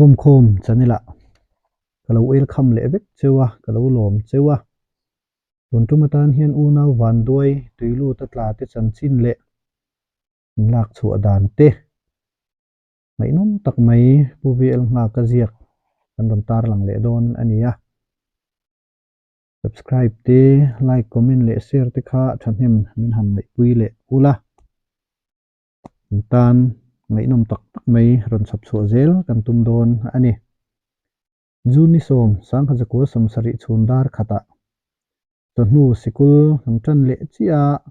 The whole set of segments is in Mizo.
Khawmkhawm channel ah ka lo welcome leh vek cheu a, ka lo lawm cheu a. Tun tum atan hian unau vanduai tuilut a tla te chanchin leh inlak chhuah dan te ngaihnawm tak mai Pu VL Nghaka ziak kan rawn tarlang leh dawn a ni a. Subscribe te, like, comment leh share te kha thahnem min han ngaihpui leh ula. An tan ngaihnawm tak tak mai rawn chhawp chhuah zel kan tum dawn a ni. June ni sawm, Sangha Zakua sawmsarih chhun dar khatah chawhnu sikul kan tan leh chiah a,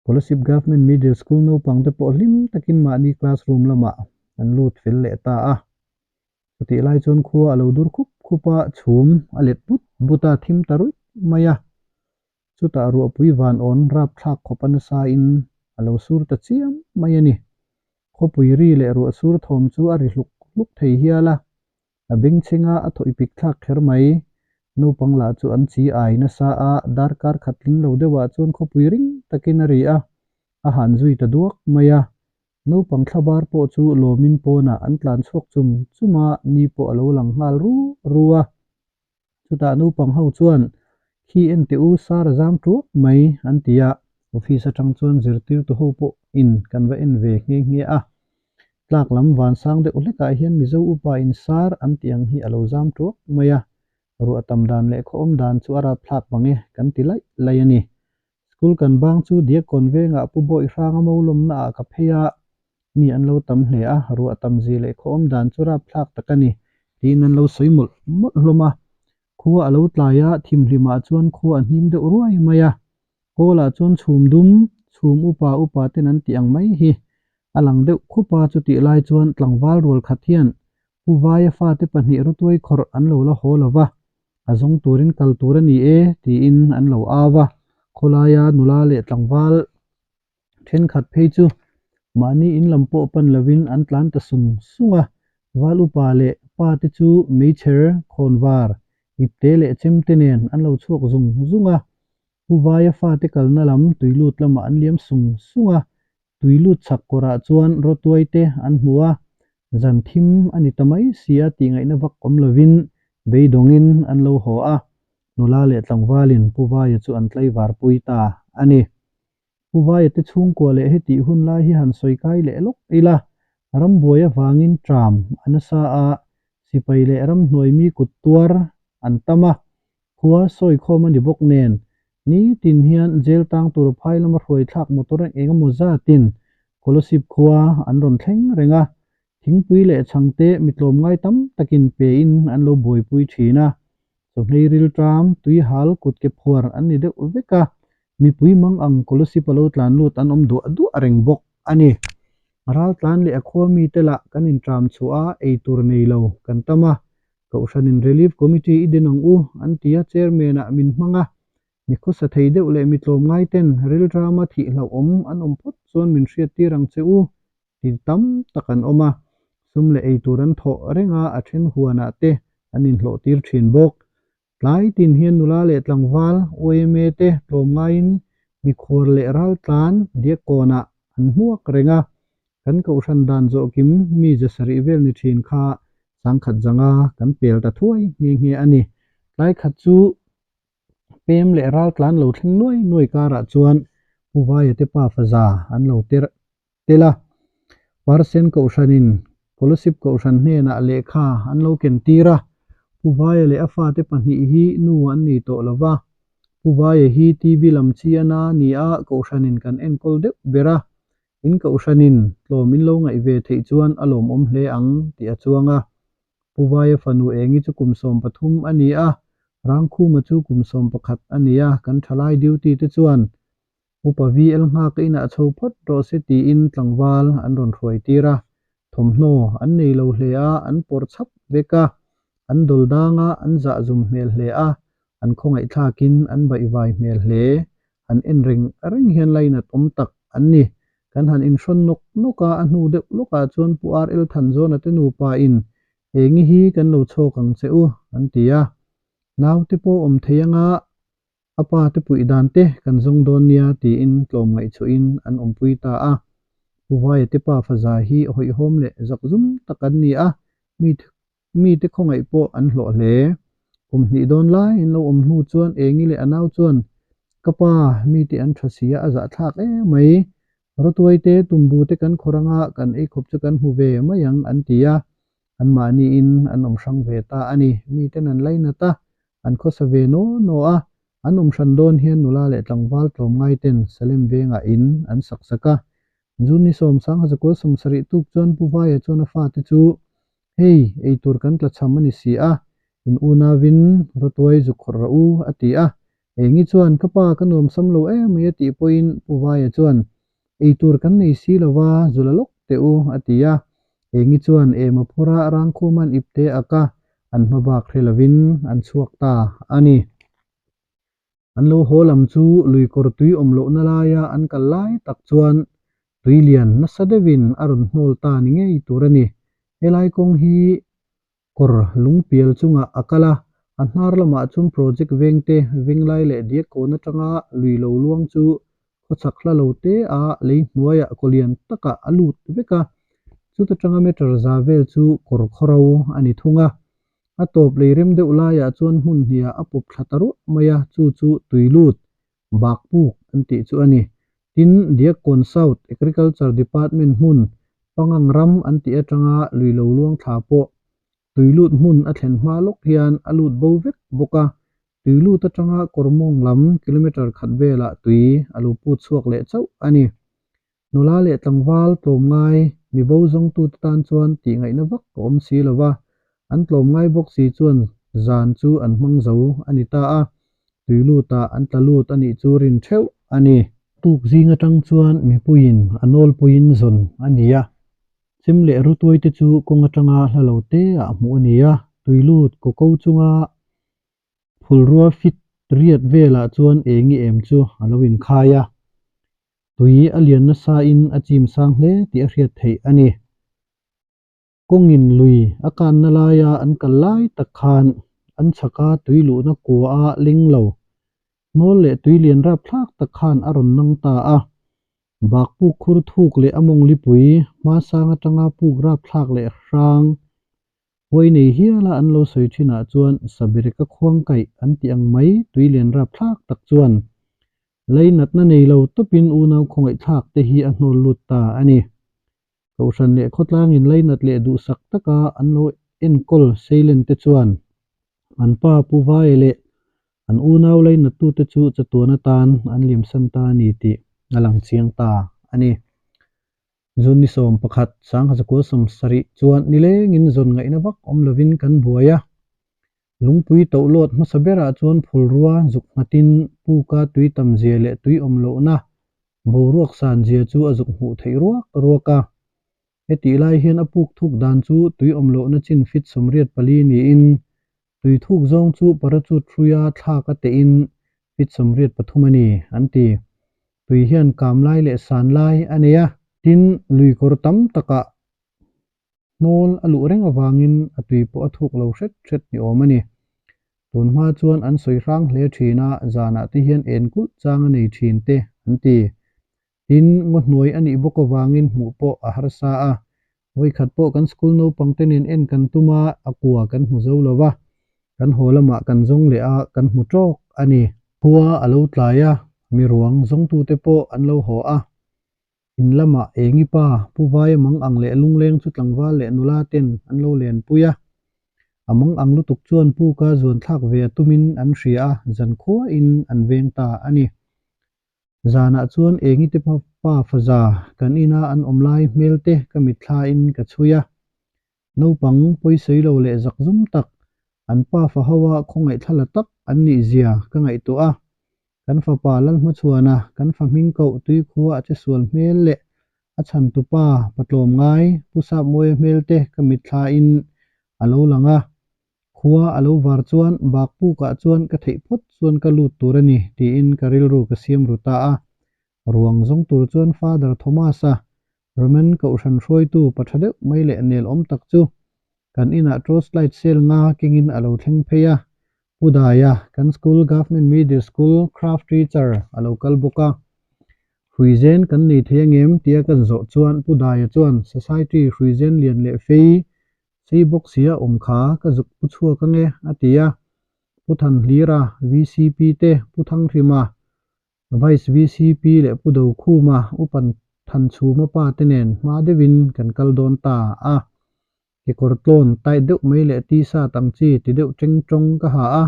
Kolasib Government Middle School naupang te pawh hlim takin mahni classroom lamah an lut fel leh ta a. Chutih lai chuan khua a lo dur khup khup a, chhum a let but but a, thim ta ruih mai a. Chutah ruahpui van awn rapthlak khawp a nasa in a lo sur ta chiam mai a ni. Khawpui ri leh ruah sur thawm chu a ri hluk hluk thei hial a, a bengchhenga a thawih pik thlak kher mai. Naupang lah chu an chi ai nasa a, darkar khat tling lo deuhah chuan khawpui ring takin a ri a, a han zui ta duak mai a. Naupang thlabar pawh chu lawmin pawnah an tlan chhuak chum chum a, ni pawh a lo lang nghal ru ru a. Chutah naupang ho chuan, Khi en teh u, sar a zam tuak mai, an ti a. Office atang chuan zirtirtu ho pawh in kan va en ve nghe nghe a. Tlak lam vansang deuh hlekah hian Mizo upa in sar an tih ang hi a lo zam tuak mai a. Ruah tam dan leh khawawm dan chu a rapthlak bang e, kan ti laih laih a ni. School kan bang chu Diakkawn vengah Pu Bawih Hranga Molawmna ah ka phei a, mi an lo tam hle a, ruah tam zi leh khawawm dan chu rapthlak tak a ni, tiin an lo sawi mawlh mawlh hlawm a. Khua a lo tlai a, thimhlimah chuan khua a hnim deuh ruai mai a. Kawlah chuan chhum dum, chhum upa upa ten an tih ang mai hi a lang deuh khup a, chutih lai chuan tlangval rual khat hian Pu Vaia fate pahnih rawtuai khawrh an lo la haw lo va, a zawng turin kal tur a ni e tiin an lo au a, khawlaia nula leh tlangval thenkhat phei chu mahni in lam pawh pan lovin an tlan ta sung sung a, val upa leh pa te chu meichher, khawnvar, ipte leh chemte nen an lo chhuak zung zung a, Pu Vaia fate kalna lam tuilut lamah an liam sung sung a, Tuilut chhak kawrah chuan rawtuai te an hmu a, zan thim a ni ta mai si a tih ngaihna vak awm lovin beidawngin an lo haw a, nula leh tlangvalin Pu Vaia chu an tlaivar pui ta a ni. Pu Vaia te chhungkua leh hetih hun lai hi han sawi kai leh lawk ila, rambuai avangin tram a nasa a, sipai leh ramhnuai mi kut tuar an tam a, Khua sawi khawm a ni bawk nen, nitin hian jail tang tur phai lama hruai thlak motor eng emaw zatin Kolasib khua an rawn thleng reng a, thingpui leh chhangte mi tlawmngai tam takin pein an lo buaipui thin a. Chawhmei rilṭam, tuihal, kutke phuar an ni deuh vek a, mipui mang ang Kolasib a lo tlan lut an awm duah duah reng bawk a ni. Raltlan leh a khua mite lah kan inṭam chhuah a, eitur nei lo kan tam a, Kohhranin Relief Committee i din ang u an ti a, Chairman-ah min hmang a, mi khawsa thei deuh leh mi tlawmngai ten rilrama thih hlauhawm an awm phawt chuan min hriattir ang che u ti tam tak an awm a, sum leh eitur an thawh reng a, a then huanah te an inhlawh tir thin bawk. Tlai tin hian nula leh tlangval YMA te tlawmngaiin mikhuar leh raltlan diakkawnah an hmuak reng a, Kan kohhran dan zawhkim mi ze sarih vel ni thin kha sangkhat zanga kan pel ta thuai nghe nghe a ni. Tlai khat chu pem leh ral tlan lo thleng nuai nuai karah chuan Pu Vaia te pa faza an lo ter tel a. Parsen kohhranin Kolasib kohhran hnenah lehkha an lo ken tir a. Pu Vaia leh a fate pahnih hi nu an nei tawh lo va. Pu Vaia hi TB lam chi a na ni a, kohhranin kan enkawl deuh ber a. In kohhranin tlawm in lo ngaih ve theih chuan a lawmawm hle ang tih a chuang a. Pu Vaia fanu Engi chu kum 13 a ni a, Rangkhuma chu kum 11 a ni a, kan thalai duty te chuan Upa VL nghak inah chho phawt rawh se tiin tlangval an rawn hruai tir a, thawmhnaw an nei lo hle a, an pawr chhap vek a, an dawl dang a, an zah zum hmel hle a, an khawngaihthlakin an baihvai hmel hle. Han en reng reng hian lainat awm tak an ni. Kan han inhrawn nawk nawk a, a hnu deuh lawkah chuan Pu RL Thanzawna te nupa in Engi hi kan lo chhawk ang che u an ti a. Naute pawh awm thei anga a pa te puih dan te kan zawng dawn nia tiin tlawm ngaihchhuahin an awmpui ta a. Pu Vaia te pa faza hi hawihhawm leh zakzum tak an ni a. Mi mite khawngaih pawh an hlawh hle. Kum hnih dawn lai in lo awm hnu chuan Engi leh a nau chuan, Ka pa, mite an tha sia a zahthlak em mai. Rawtuai te, tumbu te kan khawr anga kan ei khawp chu kan hmu ve mai ang an ti a. Anmahniin an awm hrang ve ta a ni. Miten an lainat a, an khawsa ve naw naw a. An awm hran dawn hian nula leh tlangval tlawmngai ten Salem vengah in an sak sak a. June ni sawmsang hazakua sawmsarih tuk chuan Pu Vaia chuan a fate chu, Hei, eitur kan tlachham a ni si a, in unauin rawtuai zuk khawrh rawh u, a ti a. Engi chuan, Ka pa, ka nuamsam lo em mai a tih pawhin Pu Vaia chuan, Eitur kan nei si lo va, zu la lawk teh u, a ti a. Engi chuan em a phur a, Rangkhuma'n ipte ak a, an hma bak hre lovin an chhuak ta a ni. An lo haw lam chu lui kawr tui awm lohna laia an kal lai tak chuan tui lian nasa deuhin a rawn hnawl ta ni ngei tur a ni. Helai kawng hi kawr lungpial chungah a kal a, a hnar lamah chuan project vengte venglai leh diak kawn atanga lui lo luang chu khawchhak hla lo te a lei hnuaiah kaw lian takah a lut vek a, chuta tanga meter za vel chu kawr khawro a ni thung a. A tawp lei rem deuh laiah chuan hmun hniah a pawp thla ta ruah mai a, chu chu tui lut, bak puk an tih chu a ni. Tin, Diakkawn South Agriculture Department hmun Pangang ram an tih atanga lui lo luang thla pawh tui lut hmun a thlen hma lawk hian a lut bo vek bawk a, tui lut atanga kawrmawng lam kilometre khat velah tui a lo put chhuak leh chauh a ni. Nula leh tlangval tlawmngai mibo zawngtute tan chuan tihngaihna vak a awm si lo va, an tlawmngai bawk si chuan zan chu an hmang zo a ni ta a, tui lutah an tla lut a nih chu rin theuh a ni. Tuk zing atang chuan mipuiin a nawlpuiin zawn a ni a, chem leh rutuaite chu kawng atanga hla lo te ah hmuh a ni a, tui lut kaw ko chunga phulrua fit riat velah chuan engi em chu a lo inkhai a. Tui a lian nasa in a chim sang hle tih a hriat theih a ni. Kawngin lui a kanna laia an kal lai tak khan an chhaka tui luhna kua a leng lo. Hnawl leh tui lian rapthlak tak khan a rawn nang ta a. Bak puk khur thuk leh a mawng lipui hmasang atanga puk rapthlak leh hrang Huai nei hiala an lo sawi thinah chuan Sabireka khuang kaih an tih ang mai tui lian rapthlak tak chuan Lei natna nei lo tawpin unau khawngaihthlak te hi a hnawl lut ta a ni. Kohhran leh khawtlangin lei nat leh duhsak taka an lo enkawl Seilen te chuan an pa Pu Vaia leh an unau lei nattute chu chatuan atan an liamsan ta a ni tih a lang chiang ta a ni. June ni 11, 1970 chuan nilengin zawn ngaihna vak awm lovin kan buai a. Lungpui toh lawt hmasa berah chuan phulrua zuk nghatin puka tui tam zia leh tui awm lohna boruak san zia chu a zuk hmuh theih ruak ruak a. Hetih lai hian a puk thuk dan chu tui awm lohna chin fit 84 niin tui thuk zawng chu parachute hruia thlak a tehin fit 83 a ni, an ti. Tui hian kam lai leh san lai a nei a. Tin, lui kawr tam takah Hnawl a luh reng avangin a tui pawh a thuk lo hret hret ni awm a ni. Tun hma chuan an sawi hrang hle thin a, zanah te hian en kulh chang a nei thin te an ti. Tin, ngaw hnuai a nih bawk avangin hmuh pawh a harsa a. Vawikhat pawh kan school naupang te nen en kan tum a, a kua kan hmu zo lo va, kan haw lamah kan zawng leh a, kan hmu tawk a ni. Khua a lo tlai a, mi ruang zawngtute pawh an lo haw a. In lamah Engi pa, Pu Vaia mang ang leh lungleng chu tlangval leh nula ten an lo lenpui a. A mang ang lutuk chuan Pu ka zuan thlak ve a tumin an hria a, zan khuain an veng ta a ni. Zanah chuan Engi te pa faza kan ina an awm lai hmel te ka mitthlain ka chhui a. Naupang pawisawi lo leh zakzum tak, an pa fa ho a khawngaih thla la tak an nih zia ka ngaihtuah a. Kan fapa Lalhmachhuana, kan fa hming koh tuikhua a chesual hmel leh a chhantupa patlawm ngai Pu Sapmawia hmel te ka mitthlain a lo lang a. Khua a lo var chuan bakpukah chuan ka theih phawt chuan ka lut tur a ni tiin ka rilru ka siam ru ta a. Ruang zawng tur chuan Father Thomas-a Roman Kohhran hruaitu pa tha deuh mai leh nel awm tak chu kan inah torch light sel nga kengin a lo thleng phei a. Pu Daia, kan school Government Middle School craft teacher a lo kal bawk a. Hruizen kan nei thei angem tia kan zawh chuan Pu Daia chuan Society hruizen lian leh fei Chei bawk sia awm kha ka zuk pu chhuak ange, a ti a. Pu Thanhlira, VCP te, Pu Thanghrima, Vice VCP leh Pu Dokhuma, Upan Thanchhuma pa te nen hma deuhin kan kal dawn ta a. Kekawr tlawn tight deuh mai leh t-shirt ang chi ti deuh teng tawng ka ha a.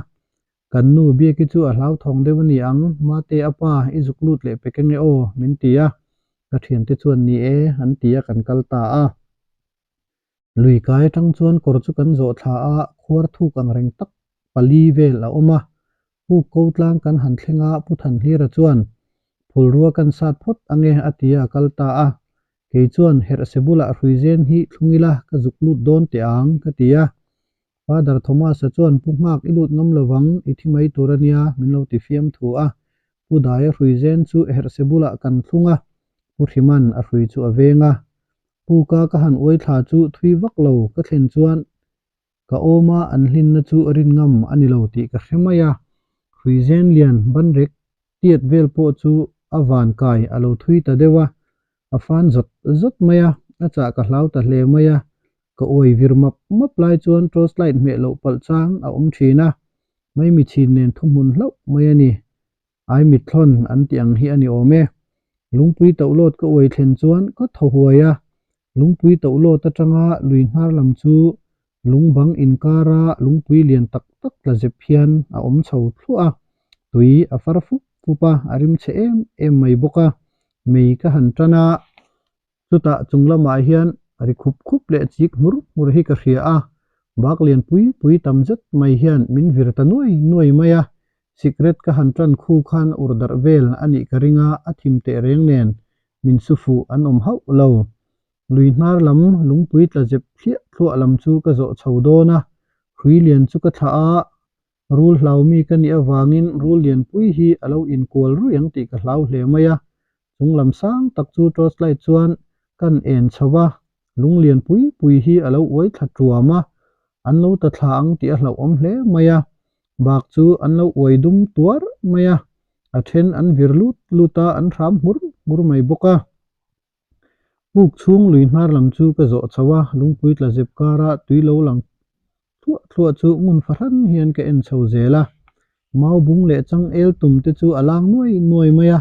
Kan nu Biaki chu a hlauthawng deuh a ni ang, Mate a pa i zuk lut leh pek ange aw, min ti a. Ka thiante chuan ni e, an ti a kan kal ta a. Lui kai atang chuan kawr chu kan zawh thla a, khuar thuk ang reng tak pali vel a awm a. Puk ko tlang kan han thleng a, Pu Thanhlira chuan, Phulrua kan sat phawt ange a ti a, a kal ta a. Kei chuan, Herhse bulah hruizen hi thlung ila ka zuk lut dawn teh ang, ka ti a. Father Thomas-a chuan, Pu Nghak i lut ngam lovang, i thi mai tur a nia, min lo ti fiam thu a. Pu Daia hruizen chu herhse bulah kan thlung a, Pu Hriman a hrui chu a veng a. Puka ka han uai thla chu thui vak lo ka thlen chuan ka awma an hlinna chu rin ngam a ni lo tih ka hre mai a. Hruizen lian banrek tiat vel pawh chu a van kai a lo thui ta deuh a, a fan zawt zawt mai a, a chah ka hlau ta hle mai a. Ka uai vir map map lai chuan torch light hmeh loh palh chang a awm thin a, maimi chhin nen thuhmun hlauh mai a ni. Ai mitthlawn an tih ang hi a ni awm e. Lungpui tohlawt ka uai thlen chuan ka thaw huai a, lungpui tohlawt atanga lui hnar lam chu lungbang inkara lungpui lian tak tak tla zep hian a awm chho thluah a, tui a far fup fup a, a rim chhe em em mai bawk a, mei ka han tan a. Chutah chung lamah hian ri khup khup leh chik hmur hmur hi ka hria a, bak lian pui pui tam zet mai hian min vir ta nuai nuai mai a, sikret ka han tan khu khan ur darh vel a nih ka ring a, a thim teh reng nen min su fuh an awm hauh lo. Lui hnar lam lungpui tla zep thliah thluah lam chu ka zawh chho dawn a, hrui lian chu ka thlah a, Rul hlaumi ka nih avangin rul lianpui hi a lo inkual ruih ang tih ka hlau hle mai a. Chung lam sang tak chu torch light chuan kan en chho va, lung lianpui pui hi a lo uai thla tuam a, an lo ta thla ang tih a hlauhawm hle mai a. Bak chu an lo uai dum tuar mai a, a then an vir lut lut a, an hram hmur hmur mai bawk a. Puk chhung lui hnar lam chu ka zawh chho a, lungpui tla zep kara tui lo lang thluah thluah chu ngun fahran hian ka en chho zel a. Mau bung leh chang el tum te chu a lang nuai nuai mai a,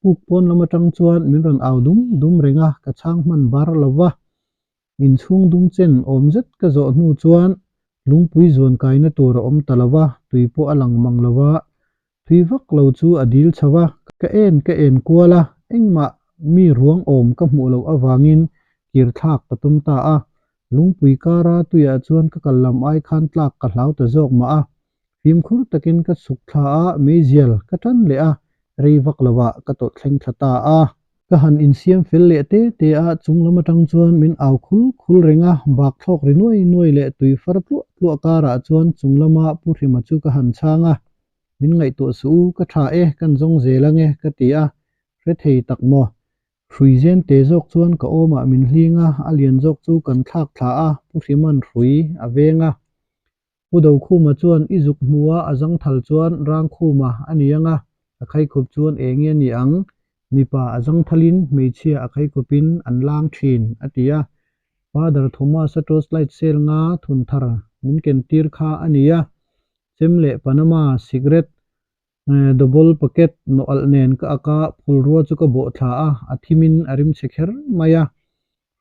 puk pawn lam atang chuan min rawn au dum dum reng a, ka chhang hman bar lo va. Inchhung dung chen awm zet ka zawh hnu chuan lungpui zuan kaina tur a awm ta lo va, tui pawh a lang mang lo va, tui vak lo chu a dil chho va, ka en ka en kual a, engmah mi ruang awm ka hmuh loh avangin kir thlak ka tum ta a, lungpui kara tuiah chuan ka kal lam ai khan tlak ka hlau ta zawk mah a, Fimkhur takin ka chhuk thla a, meizial ka tan leh a, rei vak lovah ka tawlh thleng thla ta a. Ka han insiam fel leh te te a, chung lam atang chuan min au khul khul reng a, bak thlawk ri nuai nuai leh tui far tluah tluah karah chuan chung lama Pu Hrima chu ka han chhang a, Min ngaihtuah suh u, ka tha e, kan zawng zel ange, ka ti a, hre thei tak maw? Hrui zen te zawk chuan ka awmah min hling a, a lian zawk chu kan thlak thla a, Pu Hrima'n hrui a veng a. Pu Dokhuma chuan i zuk hmu a, a zangthal chuan Rangkhuma a ni ang a, a khaikhup chuan eng nge a ni ang? Mipa a zangthalin hmeichhia a khaikhupin an lang thin, a ti a. Father Thomas-a torch light cell nga thun thar min ken tir kha a ni a, chem leh Panama cigarette Double packet nawh alh nen ka ak a, phulrua chu ka bawh thla a, a thimin a rim chhe kher mai a.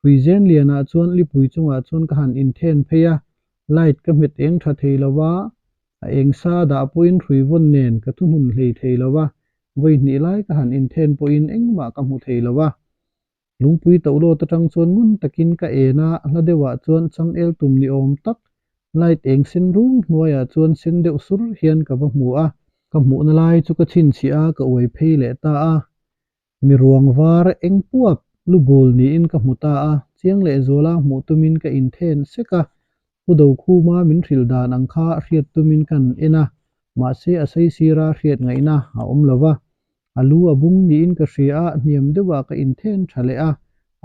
Hruizen lianah chuan lipui chungah chuan ka han inthen phei a, light ka hmet eng tha thei lo va, a eng sa dah pawhin hrui vawn nen ka thuhmun hlei thei lo va, vawi hnih lai ka han inthen pawhin engmah ka hmu thei lo va. Lungpui tohlawt atang chuan ngun takin ka en a, hla deuhah chuan changel tum ni awm tak light eng sen rum hnuaiah chuan sen deuh sur hian ka va hmu a. Ka hmuhna lai chu ka chhinchhiah a, ka uai phei leh ta a. Mi ruang var eng puap lu bul niin ka hmu ta a, chiang leh zuala hmuh tumin ka inthen sek a. Pu Dokhuma min hrilh dan ang kha hriat tumin kan en a, mahse a saisira hriat ngaihna a awm lo va. A lu a bung niin ka hria a, hniam deuhah ka inthen tha leh a,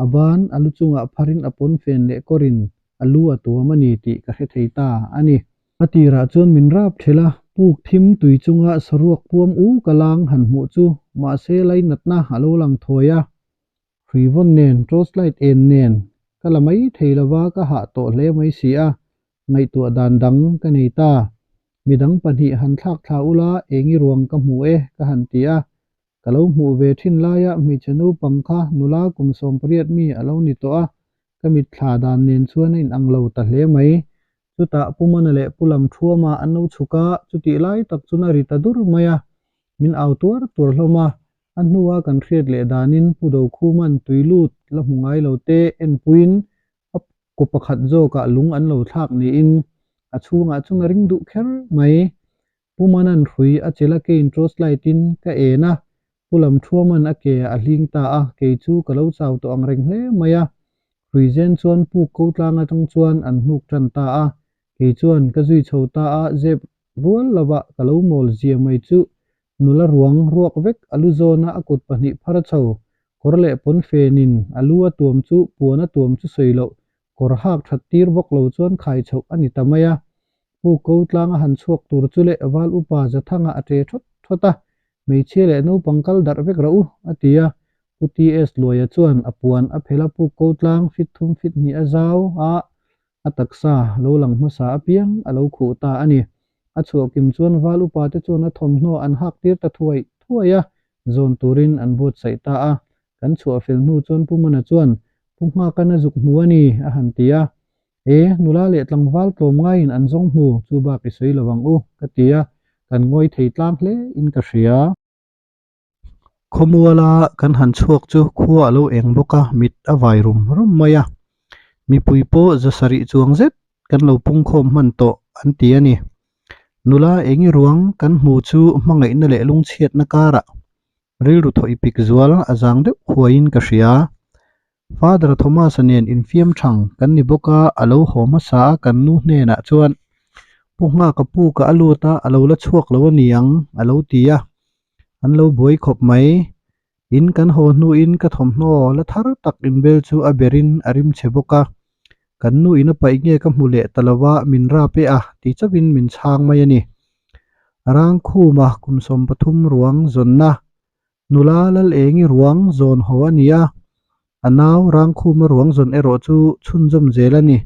a ban a lu chungah pharin a pawnfen leh kawrin a lu a tuam a ni tih ka hre thei ta a ni. A tirah chuan min rap thelh a, puk thim tui chunga saruak puam u ka lang han hmuh chu, mahse lainatna a lo lang thawi a. Hrui vawn nen, torch light en nen. Ka la mai thei lova ka hah tawh hle mai si a, ngaihtuah dan dang ka nei ta. Midang pahnih han thlak thla ula eng i ruang ka hmu e ka han ti a. Ka lo hmuh ve thin laia hmeichhe naupang kha nula kum 18 mi a lo ni tawh a, ka mitthla dan nen chuan a inang lo ta hle mai. Chutah Pu Mana leh Pu Lamthuama an lo chhuk a, chutih lai tak chuan a ri ta dur mai a, min au tuar tuar hlawm a. A hnua kan hriat leh danin Pu Dokhuman tui lut la hmu ngai lo te enpuiin a kaw pakhat zawkah lung an lo thlak niin a chhungah chuan a ring duh kher mai. Pu Manan hrui a chelh a kein torch light in ka en a, Pu Lamthuaman a ke ah a hling ta a, kei chu ka lo chau tawh ang reng hle mai a. Hrui zen chuan puk ko tlang atang chuan an hnuk tan ta a, kei chuan ka zui chho ta a, zep rual lovah ka lo mawl zia mai chu nula ruang ruak vek a lu zawna a kut pahnih phar chho, kawr leh pawn fenin a lu a tuam chu puan a tuam chu sawi loh kawr hak that tir bawk lo chuan khai chhoh a ni ta mai a. Pu Ko tlanga han chhuak tur chu leh Val Upa Zathanga a ṭe thawt thawt a, Hmeichhia leh naupang kal darh vek rawh u, a ti a. Pu TS Luaia chuan a puan a phelh a, Pu Ko tlang fit thum fit hnih a zau a, a taksa lo lang hmasa apiang a lo khuh ta a ni. A chhuah kim chuan Val Upa te chuan a thawmhnaw an hak tir ta thuai thuai a, zawn turin an buatsaih ta a. Kan chhuah fel hnu chuan Pu Mana chuan, Pu Nghakana zuk hmu a ni, a han ti a. E, nula leh tlangval tlawm ngaiin an zawng hmu, chu bak i sawi lo ang u, ka ti a, kan ngawi thei tlang hle in ka hria. Khawmuala kan han chhuak chu khua a lo eng bawk a, mit a vai rum rum mai a. Mipui pawh za sarih chuang zet kan lo pungkhawm hman tawh an ti a ni. Nula eng i ruang kan hmu chu hmangaihna leh lungchhiatna karah rilru thaw i pik zual a zang deuh huaiin ka hria. Father Thomas-a nen infiam thang kan ni bawk a, a lo haw hmasa a kan nu hnenah chuan, Pu Nghaka pu ka a lut a, a lo la chhuak lo a ni ang, a lo ti a. An lo buai khawp mai. In kan haw hnuin ka thawmhnaw la thar tak inbel chu a berin a rim chhe bawk a. Kan nu in a paih nge ka hmu leh ta lo a, min rap e a, ti chauhin min chhang mai a ni. Rangkhuma kum 13 ruang zawnna Nula Lalengi ruang zawn haw a ni a, a nau Rangkhuma ruang zawn erawh chu chhunzawm zel a ni.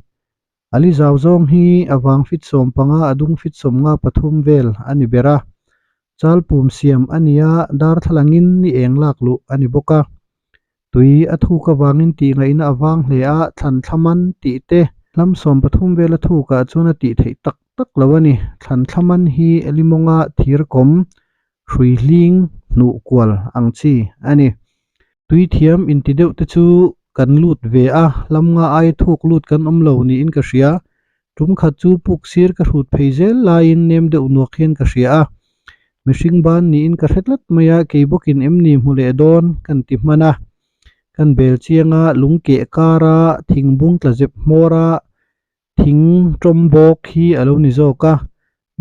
Ali zau zawng hi a vang fit 15 a dung fit 53 vel a ni ber a. Chal pum siam a ni a, darthlalangin ni eng lak luh a ni bawk a. Tui a thuk avangin tih ngaihna a vang hle a, thlan thlaman tih te. Hlam 13 vel a thukah chuan a tih theih tak tak lo a ni. Thlan thlaman hi Elimawnga thir kawm hrui hling hnuh kual ang chi a ni. Tui thiam inti deuh te chu kan lut ve a, hlam nga aia thuk lut kan awm lo niin ka hria. Tum khat chu puk sir ka hrut phei zel laiin nem deuh nuak hian ka hria a. Mihring ban niin ka hre tlat mai a, kei bawkin em ni hmu leh dawn kan ti hman a. Kan bel chiang a, lung keh kar a, thing bung tla zep hmawr a, Thing tawm bawk hi a lo ni zawk a,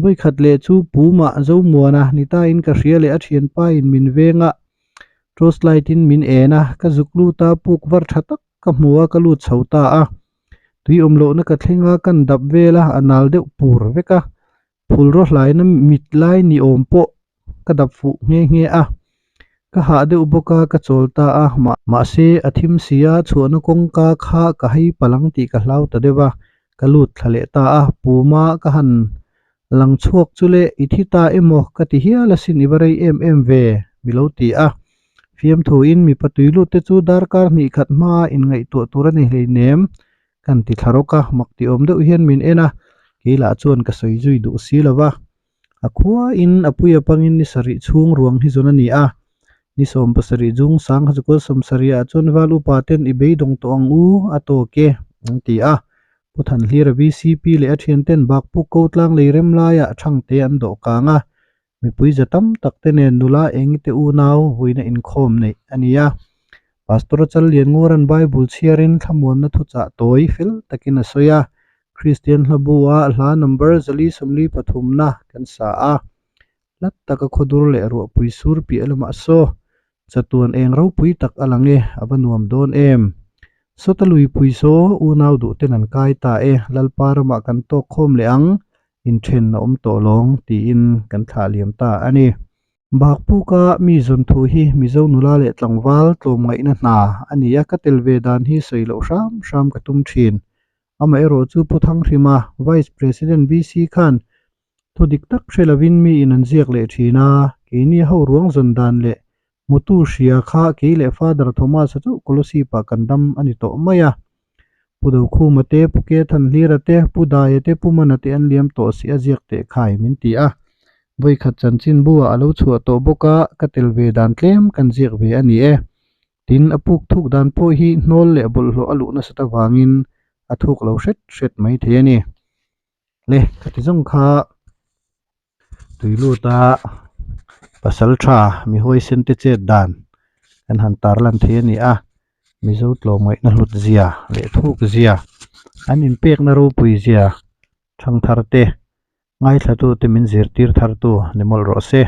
vawikhat leh chu Pumah Zomuana ni tain ka hria leh a thianpa in min veng a, torch light in min en a, ka zuk lut a, puk var tha tak ka hmu a, ka lut chho ta a. Tui awm lohna ka thleng a, kan dap vel a, a nal deuh pur vek a, phul rawh hlaina mit lai ni awm pawh ka dap fuh nghe nghe a, ka hah deuh bawk a, ka chawl ta a, mahse a thim si a, chhuahna kawngka kha ka hei palh ang tih ka hlau ta deuh a, ka lut thla leh ta a, Puma ka han lang chhuak chu le, i thi ta emaw ka ti hial asin i va rei em em ve, mi lo ti a, fiamthuin mipa tui lut te chu darkar hnih khat hmaa inngaihtuah tur a ni hleinem, Kan ti thla rawk a, mak ti awm deuh hian min en a, kei lah chuan ka sawi zui duh si lo va. A khuain a pui apangin ni sarih chhung ruang hi zawn a ni a, ni 70 jung sang kha chukul 70 ah chuan val upa ten i beidawng tawh ang u a tawk e an ti a. Pu Thanhlira VCP leh a thian ten Bakpuk ko tlang lei rem laiah thangte an dawh kang a, Mipui za tam tak te nen nula engite unau vuina inkhawm neih a ni a. Pastor Challian Nguran Bible chhiarin thlamuanna thuchah tawi fel takin a sawi a. Kristian hlabu-a hla number 443 na kan sa a. Hlat taka khawdur leh ruahpui sur piah lamah saw chatuan eng ropui tak a lang e, a va nuam dawn em. Sawta luipui saw unau duh ten an kai ta e, Lalpa ramah kan tawk khawm leh ang, inthen a awm tawh lawng tiin kan thlah liam ta a ni. Bakpuka mi zawn thu hi Mizo nula leh tlangval tlawmngaihna hna a ni a, ka tel ve dan hi sawi loh hram hram ka tum thin. Amaherawh chu Pu Thanghrima, Vice President VC khan thu dik tak hre lovin miin an ziak leh thin a, keini ho ruang zawn dan leh hmutu hria kha kei leh Father Thomas-a chauh Kolosip-ah kan dam a ni tawh mai a. Pu Dokhuma te, Pu Kethanhlira te, Pu Daia te, Pu Mana te an liam tawh si a ziak teh khai min ti a. Vawikhat chanchinbu-ah a lo chhuah tawh bawk a, ka tel ve dan tlem kan ziak ve a ni e. Tin, a puk thuk dan pawh hi hnawl leh bawlhhlawh a luh nasat avangin a thuk lo hret hret mai thei a ni. Le, ka ti zawng kha tui luta pasal tha mi huaisen te chet dan kan han tarlan thei a ni a, Mizo tlawmngaihna hlut zia leh thuk zia, an inpekna ropui zia thangthar te, ngaithlatute min zirtir thartu ni mawlh rawh se.